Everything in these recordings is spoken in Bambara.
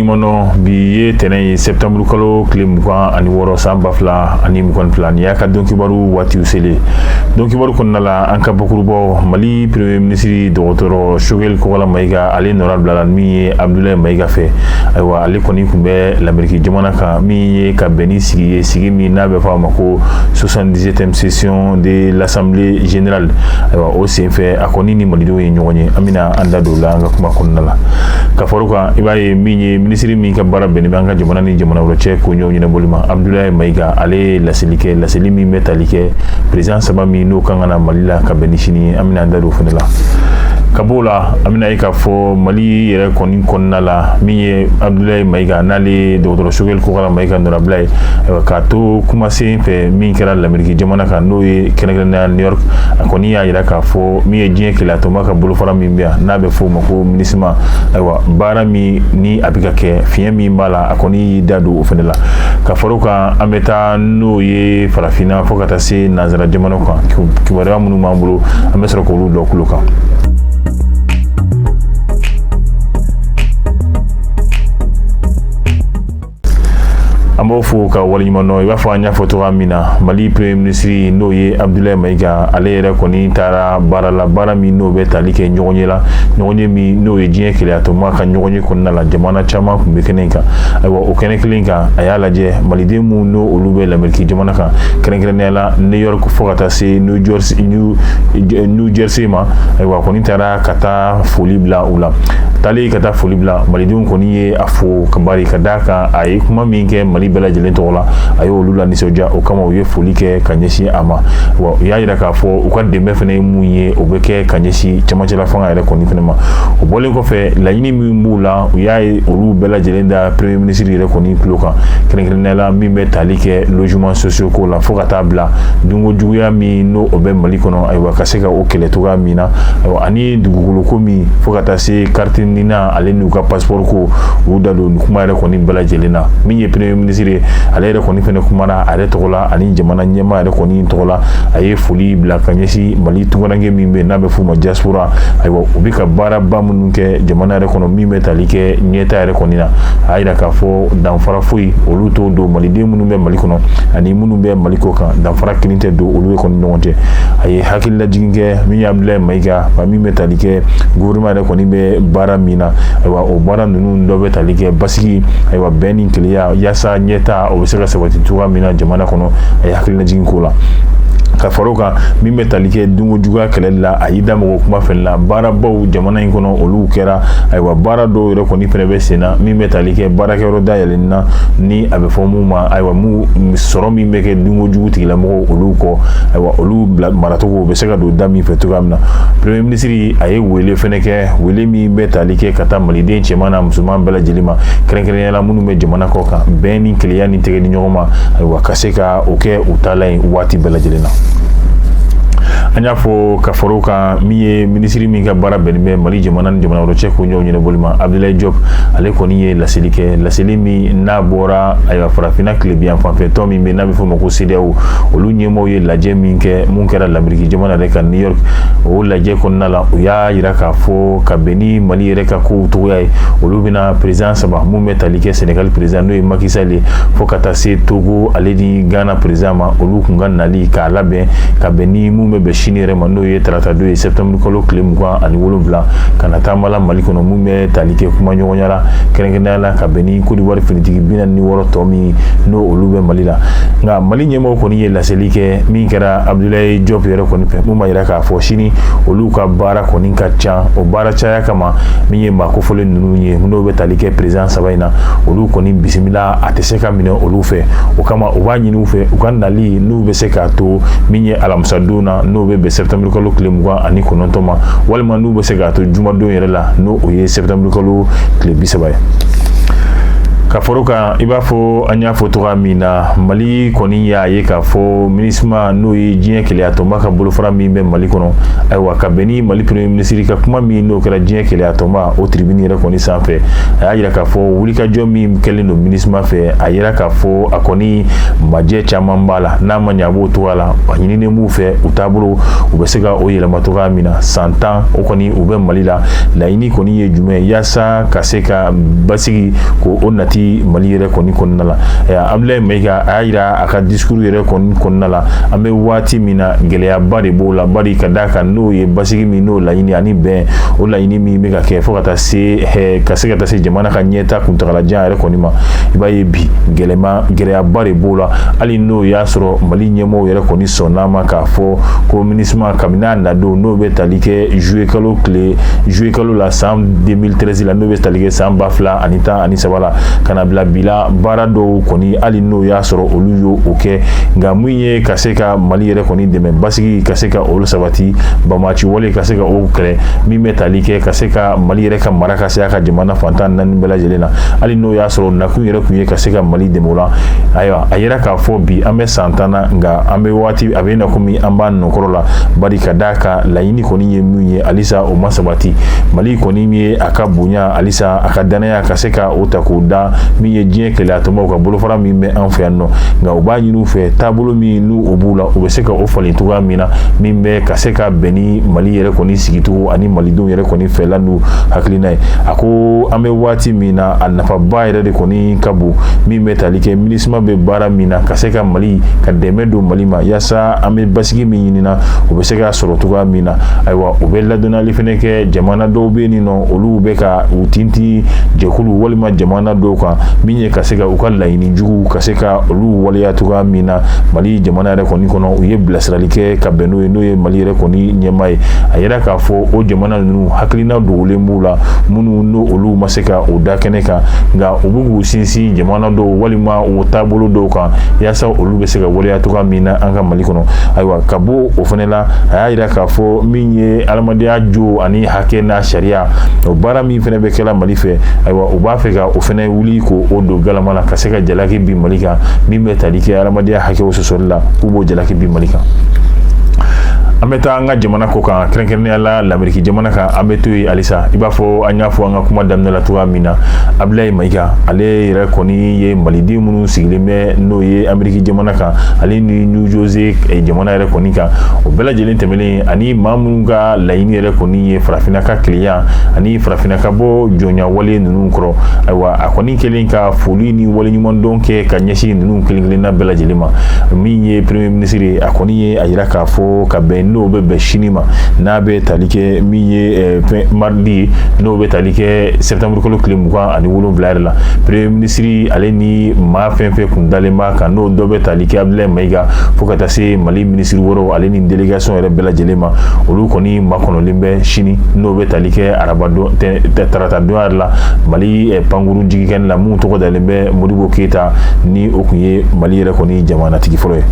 waleɲuman dɔn. Bi ye tɛnɛ ye, septembre kalo tile 26, san 2022. Nin y'a ka don kibaru waatiw selen. Don kibaru kɔnɔna la, an ka bakurubaw: Mali Premier ministre dɔgɔtɔrɔ Choguel Kokalla Maïga, ale nɔra bilala min ye Abdoulaye Maïga fɛ. Ayiwa, ale kɔni tun bɛ Lamɛriki jamana kan, min ye ka bɛn ni sigi ye, sigi min n'a bɛ fɔ a ma ko 77e session de l'Assemblée générale. Ayiwa, o senfɛ, a kɔni ni malidenw ye ɲɔgɔn ye. An bɛna an da don o la an ka kuma kɔnɔna la. Ka fara o kan, i b'a ye min ye minisiri min ka baara bɛnnen bɛ an ka jamana ni jamana wɛrɛ cɛ koɲɛw ɲɛnabɔli ma, Abdoulaye Maïga, ale ye laseli kɛ, laseli min bɛ tali kɛ président saba min n'o kan ka na Mali la ka bɛn ni sini ye. An bɛna an da don o fana la. Ka b'o la, an bɛna ye k'a fɔ Mali yɛrɛ kɔni kɔnɔna la, min ye Abdoulaye Maïga, n'ale ye dɔgɔtɔrɔ Choguel Kokalla Maïga nɔrabila ye, ayiwa, k'a to kumasen fɛ min kɛra Lamɛriki jamana kan, n'o ye kɛrɛnkɛrɛnnenya New York, a kɔni y'a yira k'a fɔ min ye diɲɛ kelenyatɔnba ka bolofara min bɛ yan, n'a bɛ f'o ma ko MINUSMA, ayiwa, baara min ni a bɛ ka kɛ, fiɲɛ min b'a la, a kɔni y'i da don o fana la. Ka fara o kan, an bɛ taa n'o ye farafinna fo ka taa se nansara jamanaw kan. Kibaruya minnu b'an bolo, an bɛ sɔrɔ k'olu dɔ kulo kan. An b'o fo ka waleɲuman dɔn. I b'a fɔ an y'a fɔ cogoya min na, Mali Premier ministre, n'o ye Abdoulaye Maïga, ale yɛrɛ kɔni taara baara la, baara min n'o bɛ tali kɛ ɲɔgɔnye la, ɲɔgɔnye min n'o ye diɲɛ kelenyatɔnba ka ɲɔgɔnye kɔnɔna la. Jamana caman tun bɛ kɛnɛ kan. Ayiwa, o kɛnɛ kelen kan, a y'a lajɛ maliden minnu n'o olu bɛ Lamɛriki jamana kan, kɛrɛnkɛrɛnnenya la New York fo ka taa se New Jersey, New Jersey ma. Ayiwa, kɔni taara ka taa foli bila u la. Taalen ka taa foli bila, malidenw kɔni ye a fo ka bari ka d'a kan a ye kuma min kɛ Mali bɛɛ lajɛlen tɔgɔ la, a ye olu la nisɔndiya. O kama, u ye foli kɛ ka ɲɛsin a ma. Wa u y'a yira k'a fɔ u ka dɛmɛ fana ye mun ye, o bɛ kɛ ka ɲɛsin cɛmancɛla fanga yɛrɛ kɔni fana ma. O bɔlen kɔfɛ, laɲini min b'u la, u y'a ye olu bɛɛ lajɛlen da Premier ministre yɛrɛ kɔni tulo kan, kɛrɛnkɛrɛnnenya la min bɛ tali kɛ logement sociaux ko la, fo ka taa bila dunko juguya min n'o o bɛ Mali kɔnɔ, ayiwa, ka se ka o kɛlɛ cogoya min na, ayiwa, ani dugukolo ko min, fo ka taa se carte NINA ale n'u ka passeport ko, u da don nin kuma yɛrɛ kɔni bɛɛ lajɛlen na. Min ye Premier ministre ye, ale yɛrɛ kɔni fɛnɛ kumana a yɛrɛ tɔgɔ la ani jamana ɲɛmaa yɛrɛ kɔni tɔgɔ la. A ye foli bila ka ɲɛsin Mali tunkaranke min bɛ yen n'a bɛ f'o ma diaspora. Ayiwa, u bɛ ka baaraba minnu kɛ jamana yɛrɛ kɔnɔ, min bɛ tali kɛ ɲɛta yɛrɛ kɔni na, a y'a yira k'a fɔ danfara foyi olu t'o don maliden minnu bɛ Mali kɔnɔ ani minnu bɛ Mali kɔ kan, danfara kelen tɛ don olu kɔni ɲɔgɔn cɛ. A ye hakililajigin kɛ min ye Abdoulaye Maïga, min bɛ tali kɛ gouvernement yɛrɛ kɔni bɛ baara min na. Ayiwa, o baara ninnu dɔ bɛ tali kɛ basigi, ayiwa, bɛn ni kelenya, yaasa ɲɛta o bɛ se ka sabati cogoya min na jamana kɔnɔ. A ye hakililajigin k'o la. Ka fara o kan, min bɛ tali kɛ dunko juguya kɛlɛli la, a y'i da mɔgɔ kuma fɛnɛ la. Baarabaw jamana in kɔnɔ, olu kɛra. Ayiwa, baara dɔw yɛrɛ kɔni fɛnɛ bɛ sen na, min bɛ tali kɛ baarakɛyɔrɔ dayɛlɛnni na, ni a bɛ fɔ mun ma, ayiwa, mun sɔrɔ min bɛ kɛ dunko jugu tigilamɔgɔw olu kɔ, ayiwa, olu bila maracogo bɛ se ka don da min fɛ cogoya min na. Premier ministre, a ye wele fɛnɛ kɛ, wele min bɛ tali kɛ ka taa maliden cɛman n'a musoman bɛɛ lajɛlen ma, kɛrɛnkɛrɛnnenya la minnu bɛ jamana kɔ kan, bɛn ni kelenya ni tɛgɛ di ɲɔgɔn ma, ayiwa, ka se ka o kɛ u taalan ye waati bɛɛ lajɛlen na. An y'a fɔ ka fara o kan, min ye minisiri min ka baara bɛnnen bɛ Mali jamana ni jamana wɛrɛ cɛ koɲɛw ɲɛnabɔli ma, Abdoulaye Diop, ale kɔni ye laseli kɛ, laseli min n'a bɔra, ayiwa, farafinna tilebiyan fanfɛ tɔn min bɛ n'a bɛ f'o ma ko CEDEAO, olu ɲɛmaaw ye lajɛ min kɛ, mun kɛra Lamɛriki jamana yɛrɛ kan, New York. O lajɛ kɔnɔna la, u y'a yira k'a fɔ ka bɛn ni Mali yɛrɛ ka kow cogoya ye, olu bɛna président saba, mun bɛ tali kɛ Sénégal président n'o ye Macky Sall ye, fo ka taa se Togo ale ni Ghana président ma, olu kun ka nali k'a labɛn ka bɛn ni mun bɛ bɛn sini yɛrɛ ma, n'o ye tarata don ye, septembre kalo tile 27, ka na taama la Mali kɔnɔ, mun bɛ tali kɛ kumaɲɔgɔnya la, kɛrɛnkɛrɛnnenya la ka bɛn ni Côte d'Ivoire finitigi 46 tɔ min n'o olu bɛ Mali la. Nka Mali ɲɛmɔgɔw kɔni ye laseli kɛ, min kɛra Abdoulaye Diop yɛrɛ kɔni fɛ, mun b'a yira k'a fɔ sini olu ka baara kɔni ka ca. O baara caya kama, min ye maa kofɔlen ninnu ye, n'o bɛ tali kɛ président saba in na, olu kɔni bisimila a tɛ se ka minɛ olu fɛ. O kama, u b'a ɲini u fɛ u ka nali n'u bɛ se k'a to min ye alamisadon na, n'o bɛ bɛn septembre kalo tile 29 ma, walima n'u bɛ se k'a to jumadon yɛrɛ la, n'o o ye septembre kalo tile 30 ye. Ka foro kan, i b'a fɔ an y'a fɔ cogoya min na, Mali kɔni y'a ye k'a fɔ MINUSMA, n'o ye diɲɛ kelenyatɔnba ka bolofara min bɛ Mali kɔnɔ, ayiwa, ka bɛn ni Mali premier ministre ka kuma min n'o kɛra diɲɛ kelenyatɔnba o tribune yɛrɛ kɔni sanfɛ, a y'a yira k'a fɔ wulikajɔ min kɛlen don MINUSMA fɛ, a yira k'a fɔ a kɔni majɛ caman b'a la. N'a ma ɲɛ a b'o cogoya la, a ɲininen b'u fɛ u taabolo u bɛ se ka o yɛlɛma cogoya min na. San 10 o kɔni u bɛ Mali la, laɲini kɔni ye jumɛn yaasa ka se ka basigi ko o nati Mali yɛrɛ kɔni kɔnɔna la? Abdoulaye Maïga a y'a yira a ka discours yɛrɛ kɔni kɔnɔna la, an bɛ waati min na, gɛlɛyaba de b'o la, bari ka d'a kan n'o ye basigi min n'o laɲini ani bɛn o laɲini min bɛ ka kɛ fo ka taa se ka se ka taa se jamana ka ɲɛta kuntagalajan yɛrɛ kɔni ma, i b'a ye bi gɛlɛma gɛlɛyaba de b'o la. Hali n'o y'a sɔrɔ Mali ɲɛmɔgɔw yɛrɛ kɔni sɔnn'a ma k'a fɔ ko MINUSMA, kabini a nadon, n'o bɛ tali kɛ juillet kalo tile juillet kalo la san 2013 la, n'o bɛ tali kɛ san 2013 la, ka na bila bi la, baara dɔw kɔni, hali n'o y'a sɔrɔ olu y'o o kɛ, nka mun ye ka se ka Mali yɛrɛ kɔni dɛmɛ basigi ka se ka olu sabati, bamaci wale ka se ka o kɛlɛ, min bɛ tali kɛ ka se ka Mali yɛrɛ ka mara ka se a ka jamana fantan naani bɛɛ lajɛlen na, hali n'o y'a sɔrɔ nakun yɛrɛ kun ye ka se ka Mali dɛmɛ o la, ayiwa, a yira k'a fɔ bi an bɛ san 10 na, nka an bɛ waati a bɛ na komi an b'a nɔkɔrɔ la, bari ka d'a kan laɲini kɔni ye min ye, halisa o ma sabati. Mali kɔni ye a ka bonya, halisa a ka danaya ka se ka o ta k'o da min ye diɲɛ kelenyatɔnbaw ka bolofara min bɛ an fɛ yan nɔ. Nka u b'a ɲini u fɛ, taabolo min n'u o b'u la, u bɛ se ka o falen cogoya min na, min bɛ ka se ka bɛn ni Mali yɛrɛ kɔni sigicogo ani malidenw yɛrɛ kɔni fɛla n'u hakilina ye. A ko an bɛ waati min na, a nafaba yɛrɛ de kɔni ka bon, min bɛ tali kɛ MINUSMA bɛ baara min na ka se ka Mali ka dɛmɛ don Mali ma, yaasa an bɛ basigi min ɲini na, o bɛ se ka sɔrɔ cogoya min na. Ayiwa, u bɛ ladɔnniyali fɛnɛ kɛ, jamana dɔw bɛ yen nɔ, olu bɛ ka u tintin jɛkulu walima jamana dɔw kan, min ye ka se ka u ka laɲini jugu ka se ka olu waleya cogoya min na Mali jamana yɛrɛ kɔni kɔnɔ. U ye bilasirali kɛ ka bɛn n'o ye, n'o ye Mali yɛrɛ kɔni ɲɛmaa ye. A yira k'a fɔ o jamana ninnu hakilina dogolen b'u la, minnu n'o olu ma se ka o da kɛnɛ kan, nka u bɛ k'u sinsin jamana dɔw walima o taabolo dɔw kan, yaasa olu bɛ se ka waleya cogoya min na an ka Mali kɔnɔ. Ayiwa, ka bɔ o fana la, a y'a yira k'a fɔ min ye adamadenya jo ani hakɛ n'a sariya, o baara min fana bɛ kɛla Mali fɛ, ayiwa, u b'a fɛ ka o fana wuli k'o don galama la, ka se ka jalaki bin Mali kan, min bɛ tali kɛ adamadenya hakɛw sɔsɔli la, k'u b'o jalaki bin Mali kan. An bɛ taa an ka jamana ko kan, kɛrɛnkɛrɛnnenya la Lameriki jamana kan. An bɛ to yen halisa. I b'a fɔ an y'a fɔ an ka kuma daminɛ la cogoya min na, Abdoulaye Maïga, ale yɛrɛ kɔni ye maliden minnu sigilen bɛ, n'o ye Ameriki jamana kan ale ni New Jersey jamana yɛrɛ kɔni kan, o bɛɛ lajɛlen tɛmɛnen, ani maa minnu ka laɲini yɛrɛ kɔni ye farafinna ka kelenya ani farafinna ka bɔ jɔnya wale ninnu kɔrɔ, ayiwa, a kɔni kɛlen ka foli ni waleɲumandɔn kɛ ka ɲɛsin ninnu kelen kelenna bɛɛ lajɛlen ma. Min ye premier ministre ye, a kɔni ye a yira k'a fɔ ka bɛn n'o bɛ bɛn sini ma, n'a bɛ tali kɛ min ye mardi ye, n'o bɛ tali kɛ septembre kalo tile 27 yɛrɛ la, premier ministre ale ni maa fɛn fɛn kun dalen b'a kan, n'o dɔ bɛ tali kɛ Abdoulaye Maïga fo ka taa se Mali ministre wɛrɛw ale ni délégation yɛrɛ bɛɛ lajɛlen ma, olu kɔni makɔnɔlen bɛ sini, n'o bɛ tali kɛ araba don tarata don yɛrɛ la, Mali pankuru jigikɛnɛ la, mun tɔgɔ dalen bɛ Modibo Keyita, ni o kun ye Mali yɛrɛ kɔni jamanatigi fɔlɔ ye.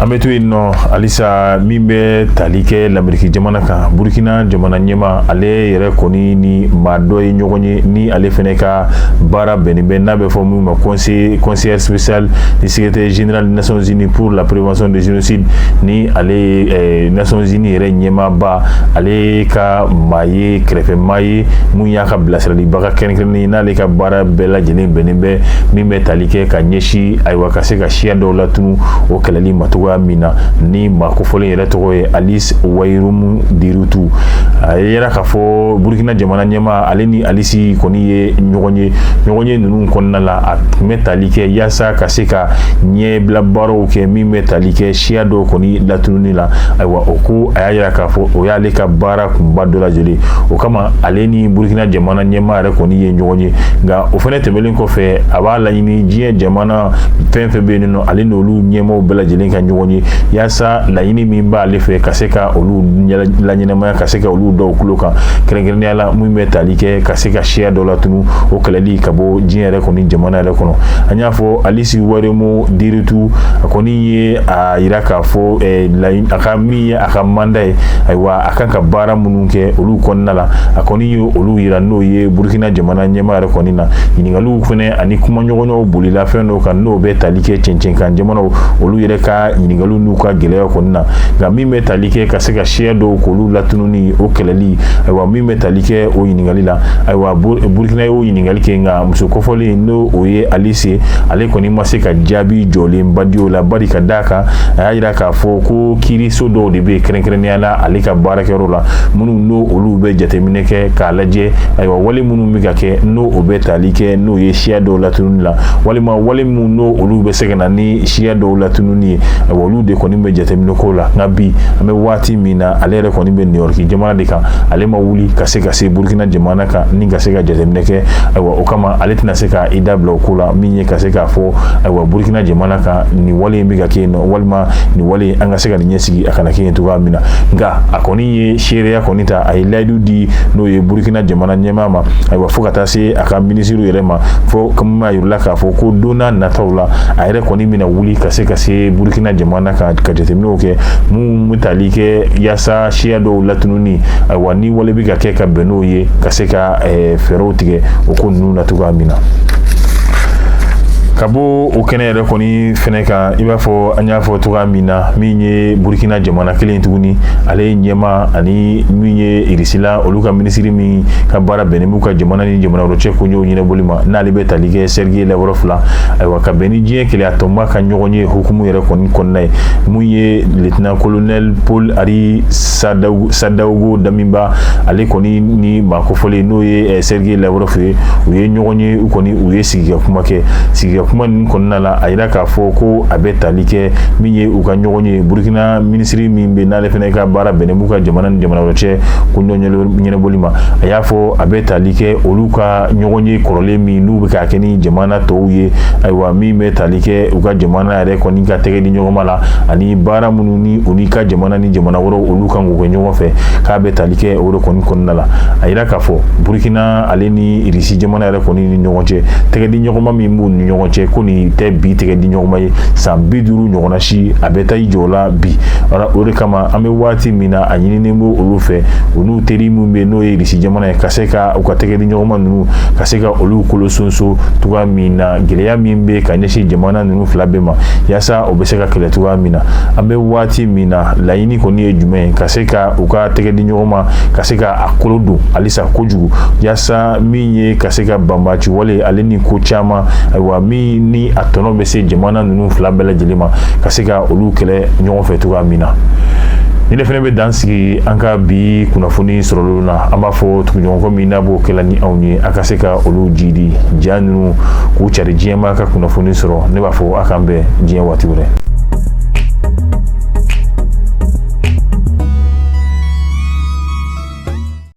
An bɛ to yen nɔ halisa. Min bɛ tali kɛ Lameriki jamana kan, Burukina jamana ɲɛma, ale yɛrɛ kɔni ni maa dɔ ye ɲɔgɔn ye, ni ale fɛnɛ ka baara bɛnnen bɛ n'a bɛ fɔ min ma conseiller spécial du secrétaire général des Nations Unies pour la prévention du génocide, ni ale ye Nations Unies yɛrɛ ɲɛmaaba, ale ka maa ye, kɛrɛfɛmaa ye, mun y'a ka bilasiralibaga kɛrɛnkɛrɛnnen, n'ale ka baara bɛɛ lajɛlen bɛnnen bɛ min bɛ tali kɛ ka ɲɛsin, ayiwa, ka se ka siya dɔw latunu, o kɛlɛli ma cogoya min na, ni maa kofɔlen yɛrɛ tɔgɔ ye Alice Wairimu Nderitu. A yera k'a fɔ Burukina jamana ɲɛmaa, ale ni Alice kɔni ye ɲɔgɔn ye. Ɲɔgɔn ye ninnu kɔnɔna la, a tun bɛ tali kɛ yaasa ka se ka ɲɛbila baaraw kɛ min bɛ tali kɛ siya dɔw kɔni latununi la. Ayiwa, o ko a y'a yira k'a fɔ o y'ale ka baara kunba dɔ lajɛlen, o kama ale ni Burukina jamana ɲɛmaa yɛrɛ kɔni ye ɲɔgɔn ye. Nka o fɛnɛ tɛmɛnen kɔfɛ, a b'a laɲini diɲɛ jamana fɛn fɛn bɛ yen nɔ, ale n'olu ɲɛmaaw bɛɛ lajɛlen ka ɲɔgɔn ɲɔgɔn ye, yaasa laɲini min b'ale fɛ ka se ka olu laɲɛnamaya, ka se ka olu dɔw tulo kan, kɛrɛnkɛrɛnnenya la min bɛ tali kɛ ka se ka siya dɔ latunu, o kɛlɛli ka bɔ diɲɛ yɛrɛ kɔni jamana yɛrɛ kɔnɔ. An y'a fɔ Alice Wairimu Nderitu, a kɔni ye a yira k'a fɔ a ka min ye a ka mandat ye, ayiwa, a kan ka baara minnu kɛ olu kɔnɔna la, a kɔni ye olu yira n'o ye Burukina jamana ɲɛmaa yɛrɛ kɔni na. Ɲininkaliw fɛnɛ ani kumaɲɔgɔnyaw bolila fɛn dɔw kan, n'o bɛ tali kɛ cɛncɛnkan jamanaw olu yɛrɛ ka ɲininkaliw n'u ka gɛlɛyaw kɔni na. Nka min bɛ tali kɛ ka se ka siya dɔw k'olu latununi o kɛlɛli, ayiwa, min bɛ tali kɛ o ɲininkali la, ayiwa, Burukina y'o ɲininkali kɛ, nka muso kofɔlen, n'o o ye Alice, ale kɔni ma se ka jaabi jɔlenba di o la, bari ka d'a kan a y'a yira k'a fɔ ko kiiriso dɔw de bɛ yen, kɛrɛnkɛrɛnnenya la ale ka baarakɛyɔrɔ la, minnu n'o olu bɛ jateminɛ kɛ k'a lajɛ, ayiwa, wale minnu bɛ ka kɛ, n'o o bɛ tali kɛ n'o ye siya dɔw latununi la, walima wale minnu n'o olu bɛ se ka na ni siya dɔw latununi ye, ayiwa, olu de kɔni bɛ jateminɛ ko la. Nka bi an bɛ waati min na, ale yɛrɛ kɔni bɛ New York jamana de kan, ale ma wuli ka se ka se Burukina jamana kan ni ka se ka jateminɛ kɛ. Ayiwa, o kama ale tɛna se ka i da bila o ko la, min ye ka se k'a fɔ, ayiwa, Burukina jamana kan nin wale in bɛ ka kɛ yen nɔ, walima nin wale an ka se ka nin ɲɛsigi a kana kɛ yen cogoya min na. Nka a kɔni ye seereya kɔni ta, a ye layidu di n'o ye Burukina jamana ɲɛmaa ma, ayiwa, fo ka taa se a ka minisiriw yɛrɛ ma, fo komi a yirala k'a fɔ ko don n'a nataw la, a yɛrɛ kɔni bɛna wuli ka se ka se Burukina jamana kan ka jateminɛw kɛ mun bɛ tali kɛ yaasa siya dɔw latununi, ayiwa, ni wale bɛ ka kɛ ka bɛn n'o ye, ka se ka fɛɛrɛw tigɛ o ko ninnu na cogoya min na. Ka bɔ o kɛnɛ yɛrɛ kɔni fɛnɛ kan, i b'a fɔ an y'a fɔ cogoya min na, min ye Burukina jamana kelen tuguni, ale ye ɲɛmaa ani min ye Irisila olu ka minisiri min ka baara bɛnnen b'u ka jamana ni jamana wɛrɛ cɛ koɲɛw ɲɛnabɔli ma, n'ale bɛ tali kɛ Sergei Lavrov la, ayiwa, ka bɛn ni diɲɛ keleya tɔnba ka ɲɔgɔn ye hukumu yɛrɛ kɔni kɔnɔna ye, mun ye lieutenant colonel Paul Henri Sandaogo Damiba, ale kɔni ni maa kofɔlen n'o ye Sergei Lavrov ye, u ye ɲɔgɔn ye, u kɔni u ye sigi ka kuma kɛ. Sigi ka kuma ninnu kɔnɔna la, a yira k'a fɔ ko a bɛ tali kɛ min ye u ka ɲɔgɔn ye, Burukina minisiri min bɛ n'ale fana ka baara bɛnnen b'u ka jamana ni jamana wɛrɛ cɛ ko ɲɛnabɔli ma, a y'a fɔ a bɛ tali kɛ olu ka ɲɔgɔn ye kɔrɔlen min n'u bɛ k'a kɛ ni jamana tɔw ye, ayiwa, min bɛ tali kɛ u ka jamana yɛrɛ kɔni ka tɛgɛ di ɲɔgɔn ma la, ani baara minnu ni u ni ka jamana ni jamana wɛrɛw olu kan k'o kɛ ɲɔgɔn fɛ, k'a bɛ tali kɛ o de kɔni kɔnɔna la. A yira k'a fɔ Burukina ale ni Irisi jamana yɛrɛ kɔni ni ɲɔgɔn cɛ, tɛgɛ di ɲɔgɔnma min b'u ni ɲɔgɔn cɛ, ko nin tɛ bi tɛgɛ di ɲɔgɔnma ye, san 50 ɲɔgɔnna si a bɛ taa i jɔ la bi. O de kama an bɛ waati min na, a ɲininen b'o olu fɛ, u n'u teri min bɛ n'o ye Irisi jamana ye, ka se ka u ka tɛgɛ di ɲɔgɔnma ninnu ka se ka olu kolo sonso cogoya min na, gɛlɛya min bɛ ka ɲɛsin jamana ninnu fila bɛɛ ma, yaasa o bɛ se ka kɛlɛ cogoya min na. An bɛ waati min na, laɲini kɔni ye jumɛn ye? Ka se ka u ka tɛgɛ di ɲɔgɔn ma, ka se ka a kolo don halisa kojugu, yaasa min ye ka se ka banbaci wale ale ni ko caman, ayiwa, min ni a tɔnɔ bɛ se jamana ninnu fila bɛɛ lajɛlen ma, ka se ka olu kɛlɛ ɲɔgɔn fɛ cogoya min na. Ni ne fana bɛ dan sigi an ka bi kunnafoni sɔrɔlenw na. An b'a fɔ tuguɲɔgɔnkɔ min n'a b'o kɛla ni anw ye, a ka se ka olu jidi ja ninnu k'u cari diɲɛmaa ka kunnafoni sɔrɔ. Ne b'a fɔ a k'an bɛn diɲɛ waati wɛrɛ.